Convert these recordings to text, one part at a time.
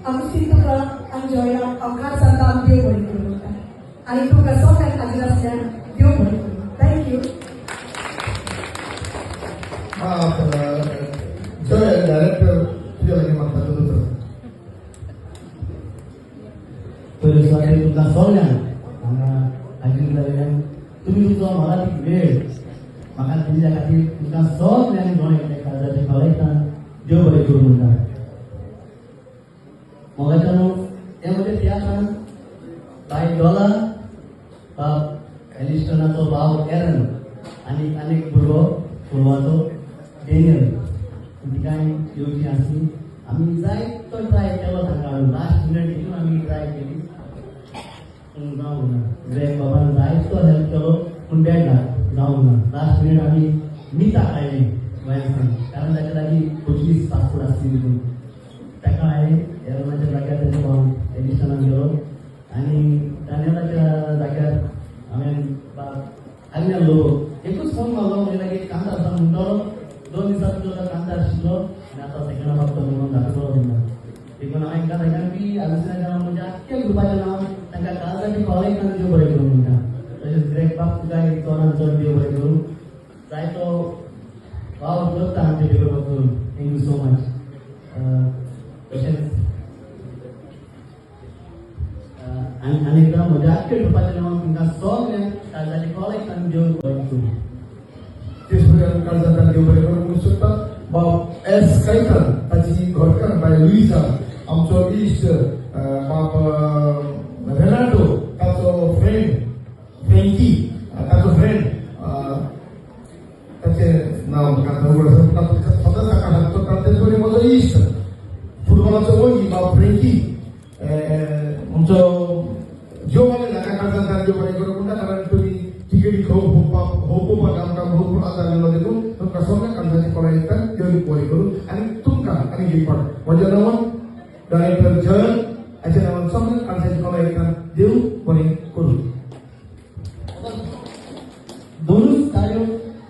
अगुस्तीन तुका आनी जॉयनाक हांव खास सांगता, देव बरें करूं म्हणटा आनी तुमकां सगळ्यांक हाजीर आसल्यान देव बरें करूं. Thank you. जय डायरेक्टर, तुज्या लागीं मागता तुजो. पयले सुवातेर तुमकां सगल्यांक हांगा हाजीर जाल्ल्यान, तुमी तुमचो मोलादीक वेळ म्हाका दिल्ल्या खातीर तुमकां सगल्यांक गोंय काळजाचे कळयतान देव बरें करूं म्हणटा. मोगाच्यानो, हे म्हज्या तियात्रान बाय डॉला, बाब एलिस्टनाचो भाव एरन आनी आनीक भुरगो कोलवाचो डेनियल, तिकांय येवची आसली. आमी जायतो ट्राय केलो तांकां हाडून, लास्ट मिनट देखून आमी ट्राय केली पूण जावंक ना. ग्रेग बाबान जायतो हेल्प केलो पूण बॅड लक, जावंक ना. लास्ट मिनट आमी मिता काडलें गोंयांतल्यान, कारण ताच्या लागीं 25 पासपोर्ट आसली देखून ताका हांवें एरनाच्या जाग्यार तेजो भाव एडिशनाक गेलो आनी दानियलाच्या जाग्यार हांवें आग्नेल लोबो. एकूच फोन मारलो, म्हणजे लागीं कांतार आसा म्हणटलो. 2 दिसां भितर तो कांतार शिकलो आनी आतां सेकंड हाफाक तो म्हणून दाखयतलो तुमकां. देखून हांव एका सगळ्यांक बी आगुस्तिनाच्या नांव, म्हणजे आख्ख्या ग्रुपाच्या नांव तांकां काळजाची कॉलेज देव बरें करूं म्हणटा. तशेंच ग्रेग बाब, तुका एक चडान चड देव बरें करूं. जायतो वावर करता आमचे पेपर करून. Thank you so much. तशेंच आनी आनी एकदां म्हज्या आख्ख्या ग्रुपाच्या नांवान तुमकां सगळ्यांक काळजाचे कॉलेज आनी देव बरें करूं. तेच परी काळजांतल्यान देव बरें करूं म्हणूंक सोदता बाब एस कैतन, ताची घरकार बाय लुईसा, आमचो इश्ट बाब रेनाटो, ताचो फ्रेंड फ्रेंकी, ताचो फ्रेंड, ताचें नांव म्हाका आतां उगड आसा, सदांच ताका हात करता. तेच परी म्हजो इश्ट फुटबॉलाचो मोगी बाब फ्रेंकी, आमचो जिओवाले, ताका काळजांतल्यान देव बरें करूं म्हणटा, कारण तुमी तिकेटी खो पळोवपाक आमकां भरपूर आदार दिलो. देखून तुमकां सगळ्या काळजाची कळयता देव बरें करूं. आनी तुमकां आनी एक फावट म्हज्या नांवान, डायरेक्टर जयन हाच्या नांवान सगळ्या काळजाची कळयता देव बरें करूं. दोनूच ताळयो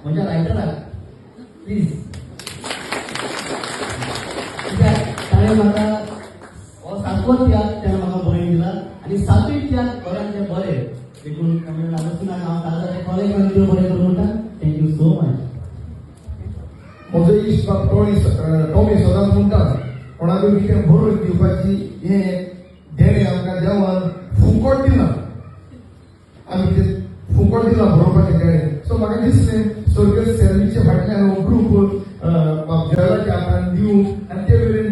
म्हज्या रायटराक प्लीज, कित्याक ताणें म्हाका हो सातवो तियात्र ताणें म्हाका बरोवन दिला आनी सातूय तियात्र बऱ्यांतले बरे. देखून आगोस्तिनाक हांव काळजाचे कॉलेज देव बरें करूं म्हणटा. Thank you so much. म्हजो इश्ट बाब टॉमी, टॉमी सदांच म्हणटा, कोणाकूय कितें बरोवन दिवपाची हें देणें आमकां देवान फुकट दिलां, आमी कितें फुकट दिलां बरोवपाचें देणें. सो म्हाका दिसलें स्वर्गीय सर्वीसच्या फाटल्यान हो ग्रूप बाब जयलाच्या हातान दिवं आनी ते मेरेन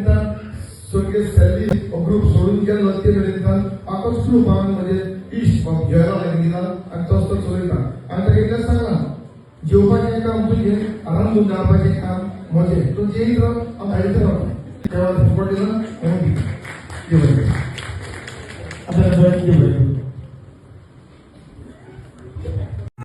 स्वर्गीय सर्वीस हो ग्रूप सोडून गेलो ते मेरेन आकोच ग्रूप हांवें म्हजे इश्ट बाब जयला लागीं दिला आनी तोच तो चलयता. आनी ताका एकदां सांगलां, जेवपाचें काम तुजें, रांदून धाडपाचें काम म्हजें. तूं जेयत राव, हांव धाडीत रावता. देवान फुकट दिलां म्हणून दिता. देव बरें करूं. आपल्याला बरें, देव बरें करूं.